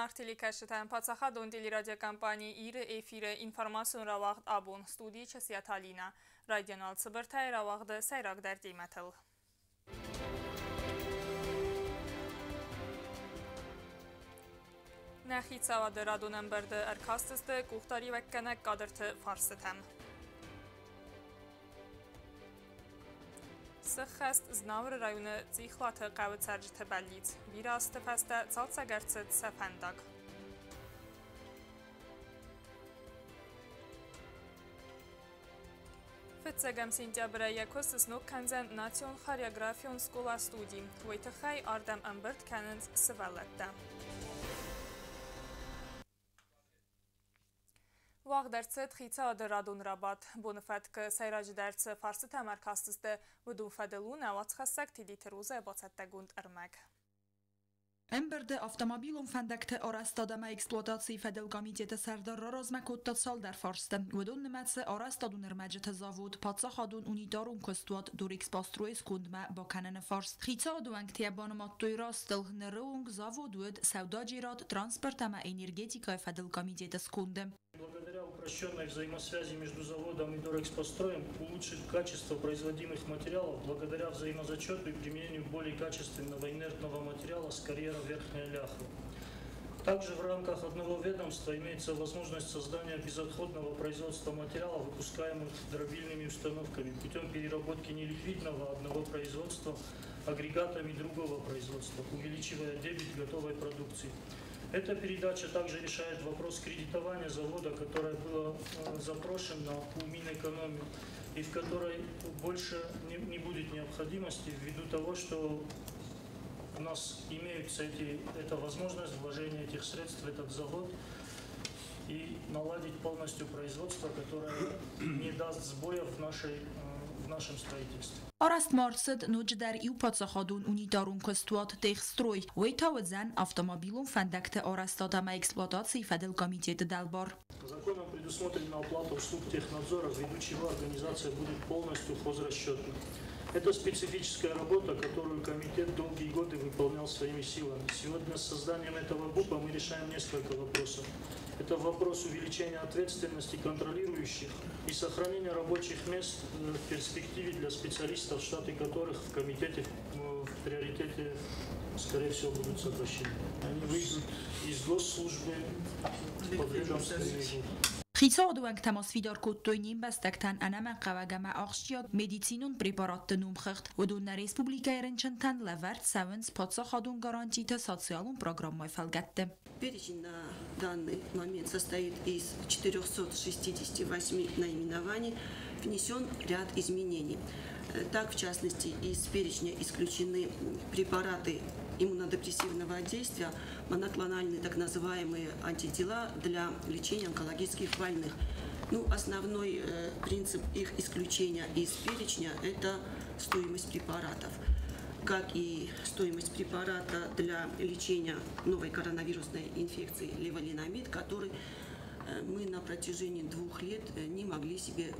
Зынаргъ телекӕсджытӕн паддзахадон телерадиокомпани Иры эфиры информацион рауагъд абон студийы Часиаты Алинӕ. Райдиан цыбыртӕй рауагъды сӕйрагдӕр темӕтыл. Нӕ хицауады радон ӕмбырды ӕркастысты къухдариуӕггӕнӕг кадрты фарстытӕм. Сыххӕст Знауыры районы Цъихлаты хъӕуы цӕрджыты бӕллиц. Бирӕ азты фӕстӕ цалцӕг ӕрцыд сӕ фӕндаг. Фыццӕгӕм сентябрӕй йӕ куыст сног кӕндзӕн национ хореографион скъола-студи. Уый тыххӕй ардӕм ӕмбырд кӕнынц сывӕллӕттӕ. Уагъд ӕрцыд хицауады радон рабадт. Боны фӕткы сӕйраджыдӕр цы фарстытӕм ӕркастысты, уыдон фӕдыл у нӕ уацхӕссӕг Тедеты Розӕ бацӕттӕгонд ӕрмӕг. Ӕмбырды автомобилон фӕндӕгты арӕзтад ӕмӕ эксплуатацийы фӕдыл комитеты сӕрдар раразмӕ кодта цалдӕр фарсты. Уыдон нымӕцы арӕзтадон ӕрмӕджыты завод, паддзахадон унитарон куыстуат Дорэкспострой скондмӕ бакӕныны фарст. Хицауады уӕнгтӕ банымадтой растыл, ныры онг завод уыд сӕудӕджерад, транспорт ӕмӕ энергетикӕйы фӕдыл комитеты сконды. Благодаря упрощенной взаимосвязи между заводом и Дорэкспостроем улучшит качество производимых материалов благодаря взаимозачету и применению более качественного инертного материала с карьера Верхняя Ляхова. Также в рамках одного ведомства имеется возможность создания безотходного производства материалов, выпускаемых дробильными установками, путем переработки неликвидного одного производства агрегатами другого производства, увеличивая дебет готовой продукции. Эта передача также решает вопрос кредитования завода, которое было запрошено у Минэкономии и в которой больше не будет необходимости ввиду того, что у нас имеются эта возможность вложения этих средств в этот завод и наладить полностью производство, которое не даст сбоев в нашем строительстве. Арӕзт ма ӕрцыд ноджыдӕр иу паддзахадон унитарон куыстуат Техстрой. Уый та уыдзӕн автомобилон фӕндӕгты арӕзтад ӕмӕ эксплуатацийы фӕдыл комитеты дӕлбар. Законом предусмотрена оплата услуг технадзора, ввиду чего организация будет полностью хозрасчетной. Это специфическая работа, которую комитет долгие годы выполнял своими силами. Сегодня с созданием этого ГУПа мы решаем несколько вопросов. Это вопрос увеличения ответственности контролирующих и сохранения рабочих мест в перспективе для специалистов, штаты которых в комитете в приоритете, скорее всего, будут сокращены. Они выйдут из госслужбы подведомственные. Хицауады уӕнгтӕ ма сфидар кодтой не мбӕстӕгтӕн ӕнӕмӕнгхъӕуӕг ӕмӕ ахсджиаг медицинон препаратты номхыгъд. Уыдон нӕ республикӕйы рынчынтӕн лӕвӕрд цӕуынц паддзахадон гарантиты социалон программӕйы фӕлгӕтты. Перечень на данный момент состоит из 468 наименований. Внесен ряд изменений. Так, в частности, из перечня исключены препараты иммунодепрессивного действия, моноклональные так называемые антитела для лечения онкологических больных. Ну, основной принцип их исключения из перечня – это стоимость препаратов. Как и стоимость препарата для лечения новой коронавирусной инфекции левалинамид, который мы на протяжении 2 лет не могли себе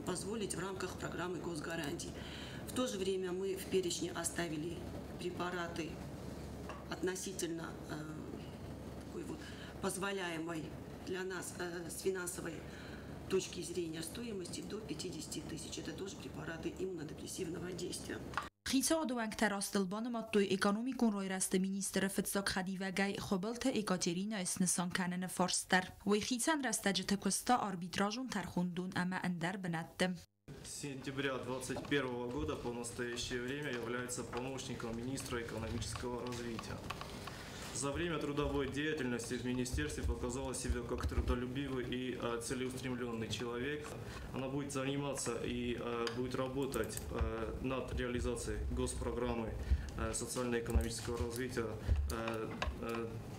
позволить в рамках программы госгарантий. В то же время мы в перечне оставили препараты относительно такой вот позволяемой для нас с финансовой точки зрения стоимости до 50 тысяч. Это тоже препараты иммунодепрессивного действия. Хицауады уӕнгтӕ растыл банымадтой экономикон райрӕзты министры фыццаг хӕдивӕгӕй Хуыбылты Екатеринӕйы снысан кӕныны фарст дӕр. Уый хицӕн рӕстӕджыты куыста арбитражон тӕрхондон ӕмӕ ӕндӕр бынӕтты. С сентября 2021 года по настоящее время является помощником министра экономического развития. За время трудовой деятельности в министерстве показала себя как трудолюбивый и целеустремленный человек. Она будет заниматься и будет работать над реализацией госпрограммы социально-экономического развития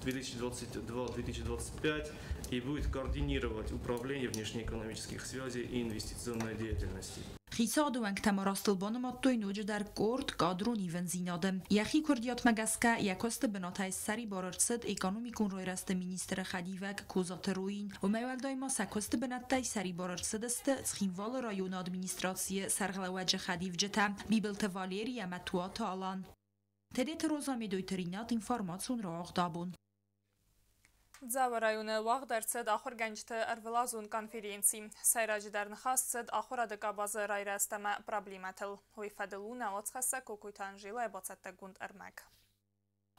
2022-2025 и будет координировать управление внешнеэкономических связей и инвестиционной деятельности. Хицауады уӕнгтӕ ма растыл банымадтой ноджыдӕр къорд кадрон ивындзинады. Йӕхи куырдиатмӕ гӕсгӕ йӕ куысты бынатӕй ссӕрибар ӕрцыд экономикон райрӕзты министры хӕдивӕг Козаты Руин. Уымӕй уӕлдай ма сӕ куысты бынӕттӕй сӕрибар ӕрцыдысты Цхинвалы районы администрацийы сӕргълӕууӕджы хӕдивджытӕ Бибылты Валерий ӕмӕ Туаты Алан. Тедеты Роза, Медойты Ринат, информацион рауагъд абон. Дзауы районы уагъд ӕрцыд ахуыргӕнджыты ӕрвылазон конференци. Сӕйраджыдӕр ныхас цыд ахуырады къабазы райрӕзт ӕмӕ проблемӕтыл. Уый фӕдыл у нӕ уацхӕссӕг Кокойты Анжелӕйы бацӕттӕгонд ӕрмӕг.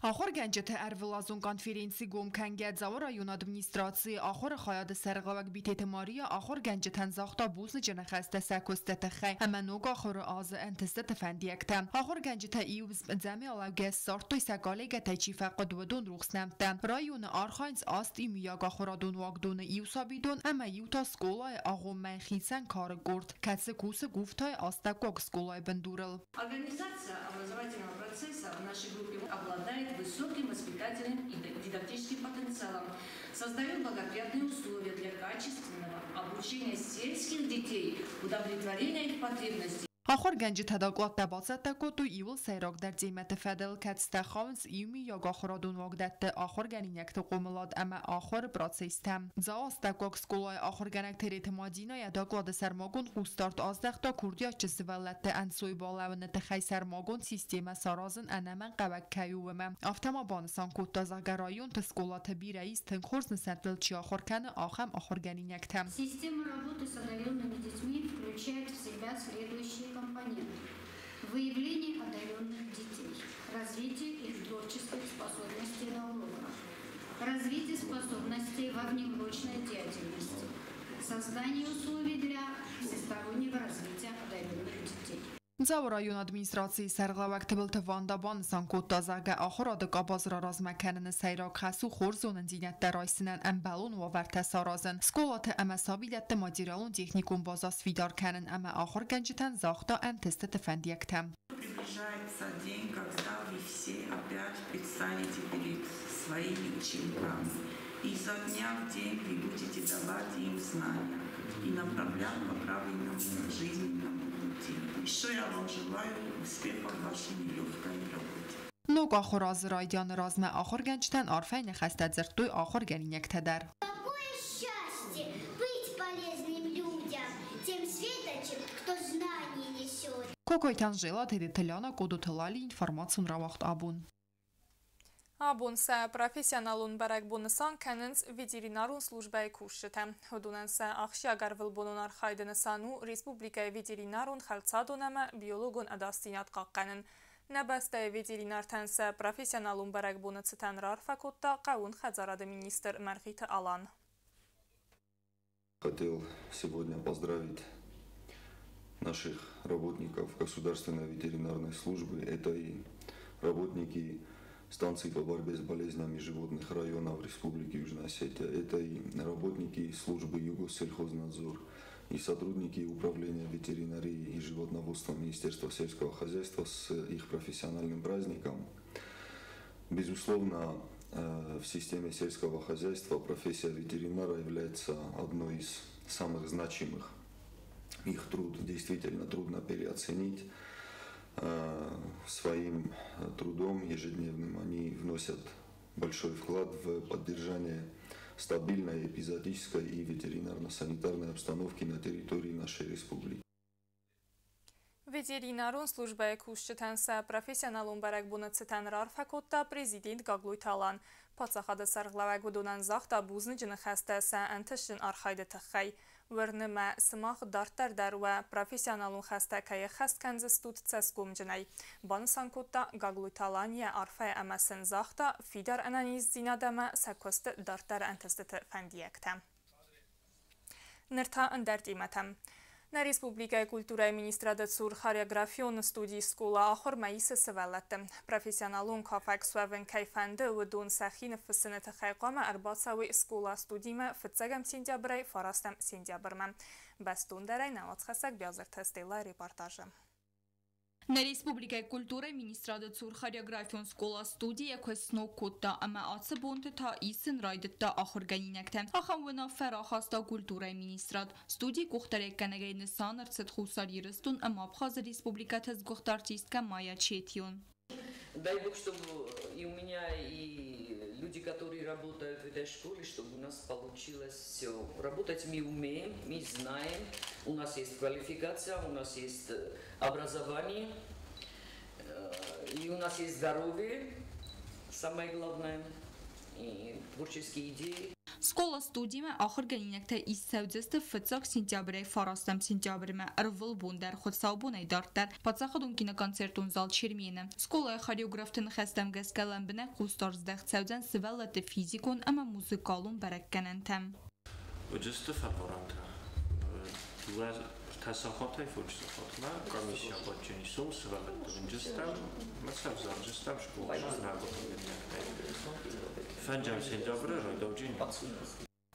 Ахуыргӕнджыты ӕрвылазон конференци гом кӕнгӕ Дзауы районы администрацийы ахуыры хайады сӕргълӕууӕг Битеты Мария ахуыргӕнджытӕн загъта бузныджы ныхӕстӕ сӕ куысты тыххӕй ӕмӕ ног ахуыры азы ӕнтыстыты фӕндиӕгтӕ. Ахуыргӕнджытӕ иу дзӕмы алӕугӕ ссардтой сӕ коллегӕтӕй чи фӕхъуыд, уыдон рухс нӕмттӕ. Районы архайынц аст иумиаг ахуырадон уагдоны, иу сабидон ӕмӕ иу та скъолайы агъоммӕ хицӕн кары къорд, кӕцы кусы Гуфтайы астӕуккаг скъолайы бындурыл. Организация образовательного процесса в нашей группе обладает высоким воспитательным и дидактическим потенциалом, создает благоприятные условия для качественного обучения сельских детей, удовлетворения их потребностей. Ахуыргӕнджытӕ докладтӕ бацӕттӕ кодтой иууыл сӕйрагдӕр темӕты фӕдыл, кӕцытӕ хауынц иумиаг ахуырадон уагдӕтты ахуыргӕнинӕгты хъомылад ӕмӕ ахуыры процесстӕм. Дзауы астӕуккаг скъолайы ахуыргӕнӕг Тереты Мадинӕ йӕ доклады сӕрмагонд хъусдард аздӕхта курдиатджын сывӕллӕтты ӕнцой балӕууыны тыххӕй сӕрмагонд системӕ саразын ӕнӕмӕнгхъӕуӕг кӕй у, уымӕ. Афтӕ ма банысан кодта, зӕгъгӕ, районты скъолаты бирӕ ис, тынг хорз нысӕнттыл чи ахуыр кӕны, ахӕм ахуыргӕнинӕгтӕ. Система работы с одаренными детьми включает в себя следующие компоненты. Выявление одаренных детей, развитие их творческих способностей на уроках, развитие способностей во внеурочной деятельности, создание условий для всестороннего развития одаренных детей. Дзауы районы администрацийы сӕргълӕууӕг Тыбылты Ванда банысан кодта, зӕгъгӕ, ахуырады къабаз раразмӕ кӕныны сӕйраг хӕс у хорз зонындзинӕдтӕ райсынӕн ӕмбӕлон уавӕртӕ саразын, скъолаты ӕмӕ сабидӕтты материалон-техникон базӕ сфидар кӕнын ӕмӕ ахуыргӕнджытӕн загъта ӕнтыстыты фӕндиӕгтӕ. Приближается день, когда вы все опять предстанете перед своими учениками. Изо дня в день вы будете давать им знания и направлять по правильному жизненному пути. Еще я вам желаю успехов в вашей нелегкой работе. Ног ахуыры азы райдианы размӕ ахуыргӕнджытӕн арфӕйы ныхӕстӕ дзырдтой ахуыргӕнинӕгтӕ дӕр. Какое счастье быть полезным людям, тем светочем, кто знания несет. Кокойты Анжела, Тедеты Ляна, Къодоты Лали, информацион рауагъд Абон. Абон сӕ профессионалон бӕрӕгбон нысан кӕнынц ветеринарон службӕйы кусджытӕ. Уыдонӕн сӕ ахсджиаг ӕрвылбонон архайды нысан у республикӕйы ветеринарон, хӕлцадон ӕмӕ биологон ӕдасдзинад хъахъхъӕнын. Нӕ бӕстӕйы ветеринартӕн сӕ профессионалон бӕрӕгбоны цытӕн раарфӕ кодта хъӕууон хӕдзарады министр Мӕргъиты Алан. Хотел сегодня поздравить наших работников Государственной ветеринарной службы. Это и работники станций по борьбе с болезнями животных районов Республики Южная Осетия. Это и работники службы Югоссельхознадзор, и сотрудники Управления ветеринарии и животноводства Министерства сельского хозяйства с их профессиональным праздником. Безусловно, в системе сельского хозяйства профессия ветеринара является одной из самых значимых. Их труд действительно трудно переоценить. Своим трудом ежедневным они вносят большой вклад в поддержание стабильной эпизоотической и ветеринарно-санитарной обстановки на территории нашей республики. Ветеринарон службӕйы кусджытӕн сӕ профессионалон бӕрӕгбоны цытӕн раарфӕ кодта президент Гаглойты Алан. Паддзахады сӕргълӕууӕг уыдонӕн загъта бузныджы ныхӕстӕ сӕ ӕнтыстджын архайды тыххӕй. Уырны мӕ, сымах дарддӕр дӕр уӕ профессионалон хӕстӕ кӕй ӕххӕст кӕндзыстут цӕсгомджынӕй. Банысан кодта Гаглойты Алан йӕ арфӕйы ӕмӕ сын загъта фидар ӕнӕниздзинад ӕмӕ сӕ куысты дарддӕры ӕнтыстыты фӕндиӕгтӕ. Ныр та ӕндӕр темӕтӕм. Нӕ республикӕйы культурӕйы министрады цур хореографион студийы скъола ахуырмӕ исы сывӕллӕтты. Профессионалон кафӕг суӕвын кӕй фӕнды, уыдон сӕхи ныффыссыны тыххӕй хъуамӕ ӕрбацӕуой скъола-студимӕ 1 сентябрӕй 9 сентябрмӕ. Бӕстондӕрӕй нӕ уацхӕссӕг Биазырты Стеллайы репортажы. Нӕ республикӕйы культурӕйы министрады цур хореографион скъола-студи йӕ куыст сног кодта ӕмӕ ацы бонты та исын райдыдта ахуыргӕнинӕгтӕ. Ахӕм уынаффӕ рахаста культурӕйы министрад. Студийы къухдариуӕггӕнӕгӕй нысан ӕрцыд Хуссар Ирыстон ӕмӕ Абхазы республикӕты сгуыхт артисткӕ Майя Четион. Дай Бог, чтобы и у меня, и люди, которые работают в этой школе, чтобы у нас получилось все. Работать мы умеем, мы знаем, у нас есть квалификация, у нас есть образование, и у нас есть здоровье, самое главное. И творческие идеи. Скъола-студимӕ ахуыргӕнинӕгтӕ ист цӕудзысты фыццаг сентябрӕй фарастӕм сентябрмӕ ӕрвылбон дӕр хуыцаубонӕй дарддӕр паддзахадон киноконцертон зал Чермен-ы. Скъолайы хореографты ныхӕстӕм гӕсгӕ лӕмбынӕг хъусдард здӕхт цӕудзӕн сывӕллӕтты физикон ӕмӕ музыкалон бӕрӕггӕнӕнтӕм. Уыдысты фӕлварӕнтӕ. Дыууӕ ӕртӕ сахатӕй фондз сахатмӕ комиссия бадджын сом сывӕллӕтты уынджыстӕм ӕмӕ сӕ ӕвзарджыстӕм скъоламӕ нӕ ахуыргӕнинӕгтӕй. Фӕнджӕм сентябры райдауджын.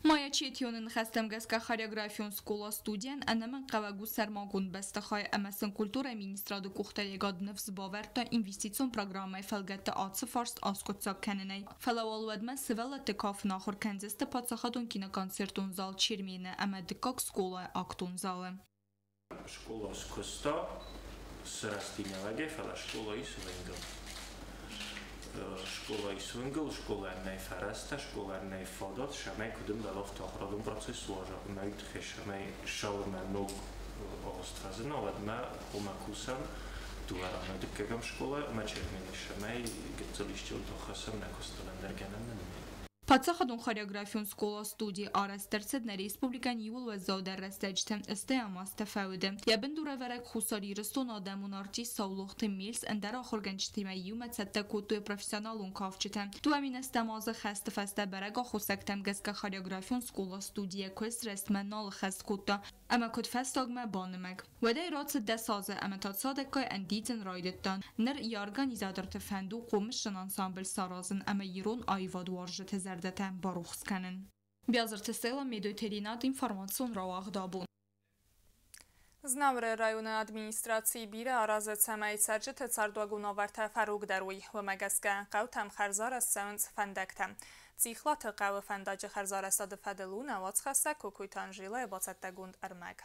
Майя Четионы ныхӕстӕм гӕсгӕ хореографион скъола-студийӕн ӕнӕмӕнгхъӕуӕг у сӕрмагонд бӕстыхай ӕмӕ сын культурӕйы министрады къухдариуӕгад ныфс бавӕрдта инвестицион программӕйы фӕлгӕтты ацы фарст аскъуыддзаг кӕнынӕй. Фӕлӕ уал уӕдмӕ сывӕллӕтты кафын ахуыр кӕндзысты паддзахадон киноконцертон зал Чермен-ы ӕмӕ дыккаг скъолайы актон залы. Скъола скуыста сырӕзти нӕуӕгӕй, фӕлӕ скъолайы свынгыл. Скъолайы свынгыл, скъолайӕн нӕй фӕрӕзтӕ, скъолайӕн нӕй фадат, цӕмӕй куыд ӕмбӕлы, афтӕ ахуырадон процесс уарза. Ӕмӕ уый тыххӕй, цӕмӕй ссӕуынмӕ ног агъуыст фӕзына, уӕдмӕ хъуамӕ кусӕм дыууӕ ӕмӕ дыккӕгӕм скъола ӕмӕ Чермены, цӕмӕй гыццыл истӕуыл хӕцӕм нӕ куыстыл, ӕндӕр гӕнӕн нын нӕй. Паддзахадон хореографион скъола-студи арӕзт ӕрцыд нӕ республикӕйӕн иууыл уӕззаудӕр рӕстӕджыты, стӕй азтӕ фӕуды. Йӕ бындурӕвӕрӕг Хуссар Ирыстоны адӕмон артист Саулохты Мельс ӕндӕр ахуыргӕнджытимӕ иумӕ цӕттӕ кодтой профессионалон кафджытӕ. 2008 азы хӕсты фӕстӕ бӕрӕг аххосӕгтӕм гӕсгӕ хореографион скъола-студийӕ куыст рӕстмӕ нал ӕххӕст кодта ӕмӕ куыдфӕстагмӕ банымӕг. Уӕдӕй рацыд 10 азы ӕмӕ та цадӕггай ӕндидзын райдыдта. Ныр йӕ организаторты фӕнд у хъомысджын ансамбль саразын ӕмӕ ирон аивад уарзджыты зӕрдӕтӕ барухс кӕнын. Биазырты Стелла, Медойты Ринат, информацион рауагъд «Абон». Знауыры районы администрацийы бирӕ аразы, цӕмӕй цӕрджыты цардуагон уавӕртӕ фӕрогдӕр уой. Уымӕ гӕсгӕ хъӕутӕм хӕрзарӕзт цӕуынц фӕндӕгтӕ. Цихлаты хъӕуы фӕндаджы хӕрзарӕзтады фӕдыл у нӕ уацхӕссӕг Кокойты Анжелайы бацӕттӕгонд ӕрмӕг.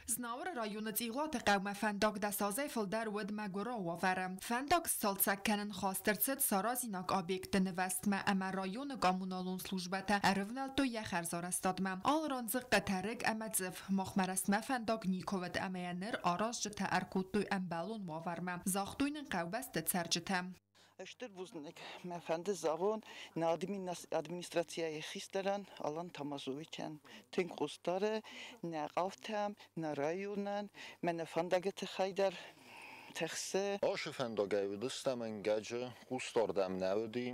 Знауыры районы Цъигъуаты хъӕумӕ фӕндаг 10 азӕй фылдӕр уыд мӕгуырау уавӕры. Фӕндаг сцалцӕг кӕнын хаст ӕрцыд саразинаг объектты нывӕзтмӕ ӕмӕ районы коммуналон службӕтӕ ӕрывнӕлдтой йӕ хӕрзарӕзтадмӕ. Алы ран дзыхъхъытӕ, рыг ӕмӕ цъыф. Махмӕ рӕстмӕ фӕндаг никуы уыд ӕмӕ йӕ ныр аразджытӕ ӕркодтой ӕмбӕлон уавӕрмӕ, загътой нын хъӕубӕсты цӕрджытӕ. Стыр бузныг мӕ фӕнды зӕгъон нӕ администрацийы хистӕрӕн Алан Тамазовичӕн. Тынг хъус дары нӕ хъӕутӕм, нӕ районӕн, мӕнӕ фӕндаджы тыххӕй дӕр тыхсы. Ашы фӕндагӕй уыдыстӕм ӕнгӕджы, хъусдард ӕм нӕ уыди.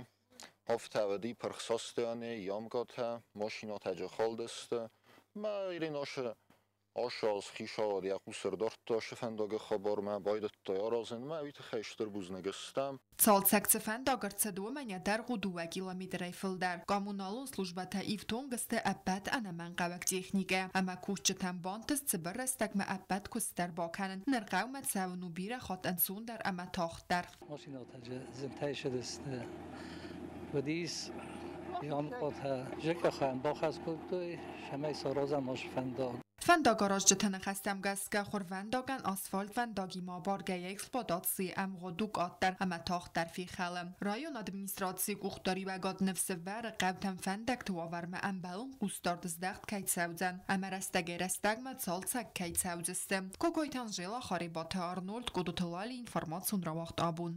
Афтӕ уыди пырхсастӕны, ямкатӕ, машинӕтӕ хӕлдысты. Мӕ Ириношы ашы аз хицауад йӕ хъус ӕрдардта ашы фӕндаджы хабармӕ, байдыдта аразын, мӕ уый тыххӕй стыр бузныг стӕм. Цалцӕг цы фӕндаг ӕрцыд, уымӕн йӕ дӕргъ у 2 километрӕй фылдӕр. Коммуналон службӕтӕ ифтонг сты ӕппӕт ӕнӕмӕнгхъӕуӕг техникӕ ӕмӕ кусджытӕн бантыст цыбыр рӕстӕгмӕ ӕппӕт куыст дӕр бакӕнын. Ныр хъӕумӕ цӕуын у бирӕ хатт ӕнцондӕр ӕмӕ тагъддӕр. Машинӕтӕ зынтӕй цыдысты. Уыдис ямкъатӕ, зыкъахӕн бахӕс кодтой, цӕмӕй саразӕм ашы фӕндаг. Фӕндагаразджыты ныхӕстӕм гӕсгӕ хуырвӕндагӕн асфальтвӕндагимӕ абаргӕйӕ эксплуатацийы ӕмгъуыд у къаддӕр ӕмӕ тагъддӕр фехӕлы. Районы администрацийы къухдариуӕгад ныфс ӕвӕры, хъӕутӕм фӕндӕгты уавӕрмӕ ӕмбӕлон хъусдард здӕхт кӕй цӕудзӕн ӕмӕ рӕстӕгӕй-рӕстӕгмӕ цалцӕг кӕй цӕудзысты. Кокойты Анжела, Харебаты Арнольд, Къодоты Лали, информацион рауагъд «Абон».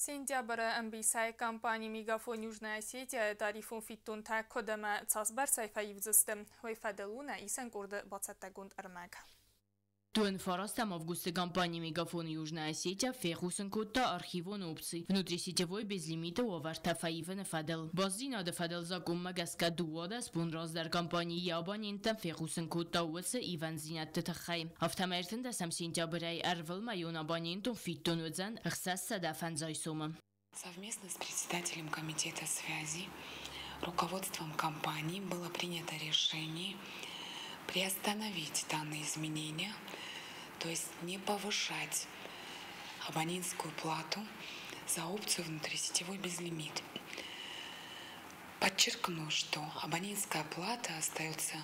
Сентябры ӕмбисӕй компани «Мегафон Южная Осетия» тарифон фиддонтӕ куыд ӕмӕ цас бӕрцӕй фӕивдзысты, уый фӕдыл у нӕ исӕн къорды бацӕттӕгонд ӕрмӕг. 29 августа компания «Мегафон Южная Осетия» фехъусын кодта архивон опци внутрисетевой безлимиты уавӕртӕ фӕивыны фӕдыл. Бастдзинады фӕдыл закъонмӕ гӕсгӕ 12 бон раздӕр компани йӕ абоненттӕн фехъусын кодта уыцы ивӕндзинӕдты тыххӕй. Афтӕмӕй 13 сентябрӕй ӕрвылмӕйон абонентон фиддон уыдзӕн 650 сомы. Совместно с председателем комитета связи, руководством компании было принято решение приостановить данные изменения, то есть не повышать абонентскую плату за опцию внутрисетевой безлимит. Подчеркну, что абонентская плата остается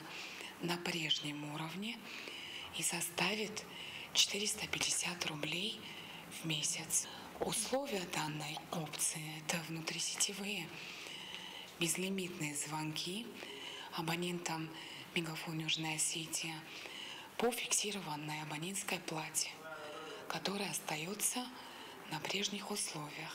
на прежнем уровне и составит 450 рублей в месяц. Условия данной опции – это внутрисетевые безлимитные звонки абонентам «Мегафон Южная Осетия» по фиксированной абонентской плате, которая остается на прежних условиях.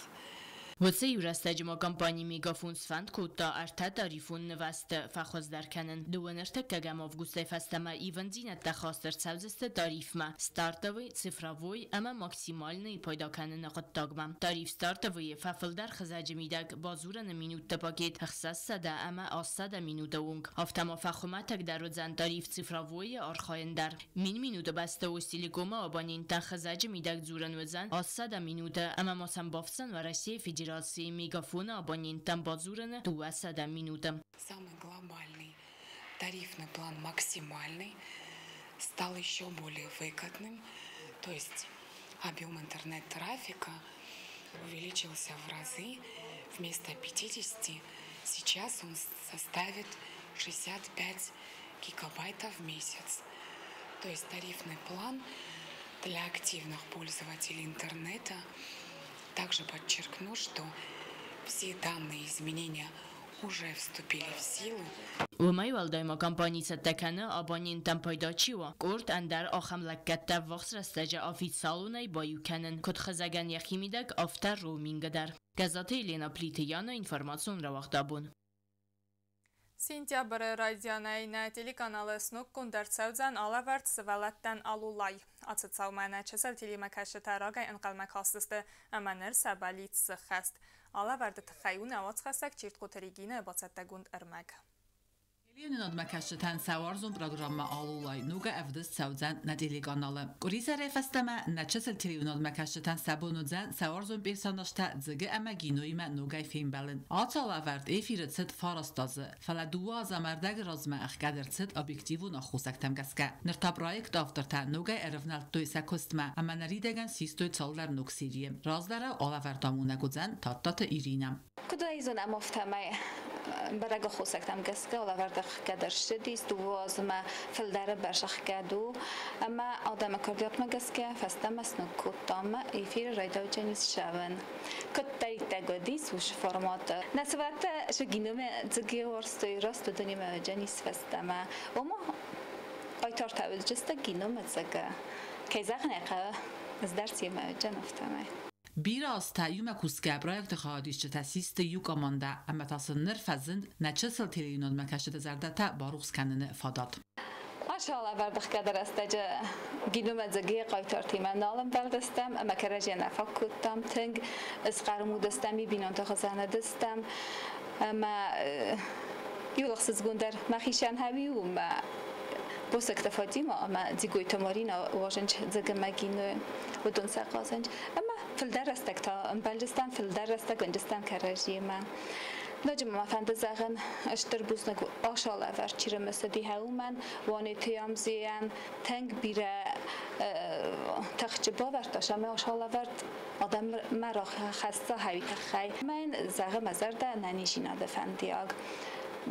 Уыцы иу рӕстӕджы ма компани Мегафон сфӕнд кодта ӕртӕ тарифон нывӕзты фӕхуыздӕр кӕнын. Дыууын ӕртыккӕгӕм августӕй фӕстӕмӕ ивындзинӕдтӕ хаст ӕрцӕудзысты тарифмӕ стартовый, цифровой ӕмӕ максимальный пайда кӕныны хъуыддагмӕ. Тариф стартовый-ы фӕфылдӕр хызӕджы мидӕг бадзурыны минутты пакет 680 минуты онг. Афтӕ ма фӕхуымӕтӕгдӕр уыдзӕн тариф цифровой-ы архайын дӕр. 1000 минуты бӕсты Остелеком-ы абоненттӕн хызӕджы мидӕг дзурӕн уыдзӕн 800 минуты ӕмӕ ма сӕм бафтдзӕн Уӕрӕсейы Федерацийы Мегафон-ы абоненттӕн бадзурыны 200 минуты. Самый глобальный тарифный план максимальный стал еще более выгодным, то есть объем интернет-трафика увеличился в разы. Вместо 50 сейчас он составит 65 гигабайтов в месяц. То есть тарифный план для активных пользователей интернета. Также подчеркну, что все данные изменения уже вступили в силу. Уымӕй уӕлдай ма компани цӕттӕ кӕны абоненттӕн пайда чи уа, къорд ӕндӕр ахӕм лӕггӕдтӕ ӕввахс рӕстӕджы официалонӕй баиу кӕнын, куыд хызӕгӕн йӕхимидӕг, афтӕ роумингы дӕр. Гӕззаты Елена, Плиты Яна, информацион рауагъд Абон. Сентябры райдианӕй нӕ телеканалы сноггонд ӕрцӕудзӕн алӕвӕрд Сывӕллӕттӕн Алулай. Ацы цаумӕ нӕ чысыл телемӕкӕсджытӕ рагӕй ӕнхъӕлмӕ кастысты ӕмӕ ныр сӕ бӕллиц сыххӕст. Алӕвӕрды тыххӕй у нӕ уацхӕссӕг Чертхъоты Регинӕйы бацӕттӕгонд ӕрмӕг. Телеуынынадмӕ кӕсджытӕн сӕ уарзон программӕ Алулай ногӕй ӕвдыст цӕудзӕн нӕ телеканалы. Къуырисӕрӕй фӕстӕмӕ нӕ чысыл телеуынынадмӕ кӕсджытӕн сӕ бон уыдзӕн сӕ уарзон персонажтӕ Дзыгы ӕмӕ Гиноимӕ ногӕй фембӕлын. Ацы алӕвӕрд эфиры цыд 9 азы, фӕлӕ 2 азы ӕмӕ ӕрдӕгы размӕ ӕхгӕд ӕрцыд объективон аххосӕгтӕм гӕсгӕ. Ныр та проекты автортӕ ногӕй ӕрӕвнӕлдтой сӕ куыстмӕ ӕмӕ ныридӕгӕн систой цалдӕр ног серийы. Раздӕрау алӕвӕрд амонӕг уыдзӕн Тадтаты Иринӕ. Куыд ӕй зонӕм, афтӕмӕй бӕрӕг аххосӕгтӕм гӕсгӕ алӕвӕрд ӕхгӕд ӕрцыдис, 2 азмӕ фылдӕры бӕрц ӕхгӕд у, ӕмӕ адӕмы курдиатмӕ гӕсгӕ фӕстӕмӕ сног кодтам эфиры райдауджынис ссӕуын. Куыддӕриддӕр уыдис уыцы форматы. Нӕ сывӕллӕттӕ сӕ дзыгы уарзтой, раст уыдонимӕ уыдзӕнис фӕстӕмӕ. Ома хъайтартӕ уыдысты гиномӕ дзыгы. Кӕй зӕгъын ӕй хъӕуы, ӕз дӕр семӕ уыдзӕн афтӕмӕй. Бирӕ азтӕ иумӕ кусгӕ проекты хайадисджытӕ систы иу командӕ ӕмӕ та сын ныр фӕзынд нӕ чысыл телеуынынадмӕ кӕсджыты зӕрдӕтӕ барухс кӕныны фадат. Ацы алӕвӕрд ӕхгӕд рӕстӕджы гиномӕ дзыгы хъайтартимӕ нал ӕмбӕлдыстӕм ӕмӕ кӕрӕдзийӕ нӕ фаг кодтам тынг, схъарм уыдыстӕм, бинонты хсӕн уыдыстӕм ӕмӕ иу ӕхсызгондӕр мӕхицӕн хӕуи у мӕ Босӕгты Фатима ӕмӕ Дзигойты Марина уазынч дзыгымӕ гино уыдон сӕ хъазынч ӕмӕ фылдӕр рӕстӕг та ӕмбӕлдыстӕм, фылдӕр рӕстӕг уындыстӕм кӕрӕдзиимӕ. Ноджы ма фӕнды зӕгъын стыр бузныг ацы алӕвӕрд чи рымысыди уымӕн, Уанеты Ямзейӕн тынг бирӕ тыхджы бавӕрдта сӕ ацы алӕвӕрд адӕм мӕ рахӕсса хӕуи тыххӕй. Мӕн зӕгъы мӕ зӕрдӕ ӕнӕниздзинады фӕндиаг.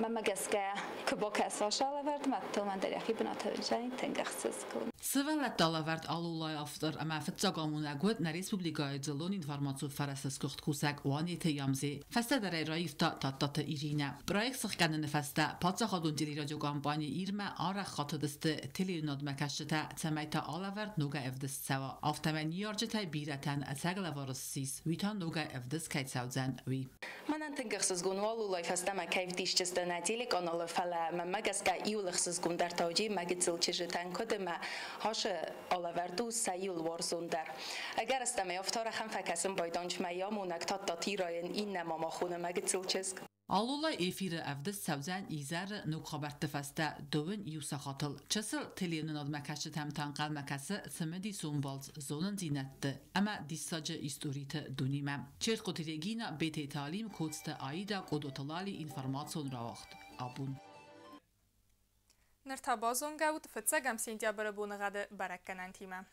Мӕнмӕ гӕсгӕ куы бакӕса ацы алӕвӕрдмӕ, то мӕн дӕр йӕхи бынаты уыдзӕни тынг ӕхсызгон. Сывӕллӕтты алӕвӕрд Алулай автор ӕмӕ фыццаг амонӕг уыд нӕ республикӕйы дзыллон информацион фӕрӕзты сгуыхт кусӕг Уанеты Ямзе. Фӕстӕдӕр ӕй раивта Тадтаты Иринӕ. Проект сыхгӕныны фӕстӕ паддзахадон телерадиокомпани Ирмӕ арӕх хатыдысты телеуынынадмӕ кӕсджытӕ, цӕмӕй та алӕвӕрд ногӕй ӕвдыст цӕуа. Афтӕмӕй ныййарджытӕй бирӕтӕн ӕцӕг лӕвар ссис, уый та ногӕй ӕвдыст кӕй цӕудзӕн, уый. Мӕнӕн тынг ӕхсызгон у Алулай фӕстӕмӕ кӕй вдисджысты нӕ телеканалы, фӕлӕ мӕнмӕ гӕсгӕ иуыл ӕхсызгондӕр та уыди мӕ гыццыл чызджытӕн куыд ӕмӕ ашы алӕвӕрд у сӕ иуыл уарзондӕр. Ӕгӕрыстӕмӕй афтӕ арӕхӕн фӕкӕсын байдонч мӕ амонӕг Тадтаты Ирайӕн иннӕ мама хоны мӕ гыццыл чызг. Алулай эфиры ӕвдыст цӕудзӕн изӕры ног хабӕртты фӕстӕ 21 сахатыл. Чысыл телеуынынадмӕ кӕсджытӕм та ӕнхъӕлмӕ кӕсы цымыдисон балц зонындзинӕдты ӕмӕ диссаджы историты дунемӕ. Чертхъоты Регина, Бететы Алим, Коцты Аида, Къодоты Лали, информацион рауагъд Абон. Ныр та базонгӕ ут фыццӕгӕм сентябры боныгъӕды бӕрӕггӕнӕнтимӕ.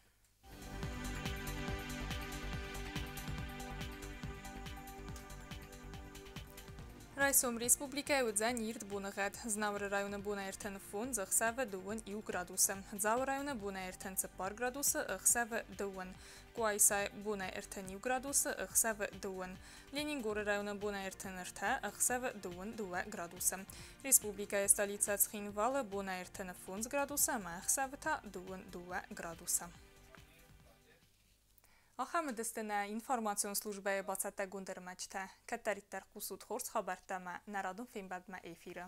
Райсом республикӕйы уыдзӕн ирд боныгъӕд. Знауыры районы бонӕй 35, ӕхсӕвы 21 градусы. Дзауы районы бонӕй 34 градусы, ӕхсӕвы 2. Къуайсайы бонӕй 31 градусы, ӕхсӕвы 2. Ленингоры районы бонӕй 33, ӕхсӕвы 22 градусы. Республикӕйы столицӕ Цхинвалы бонӕй 35 градусы ӕмӕ ӕхсӕвы та 22 градусы. Ахӕм уыдысты нӕ информацион службӕйы бацӕттӕгонд ӕрмӕджытӕ. Кӕддӕриддӕр хъусут хорз хабӕрттӕ ӕмӕ нӕ радон фембӕлдмӕ эфиры.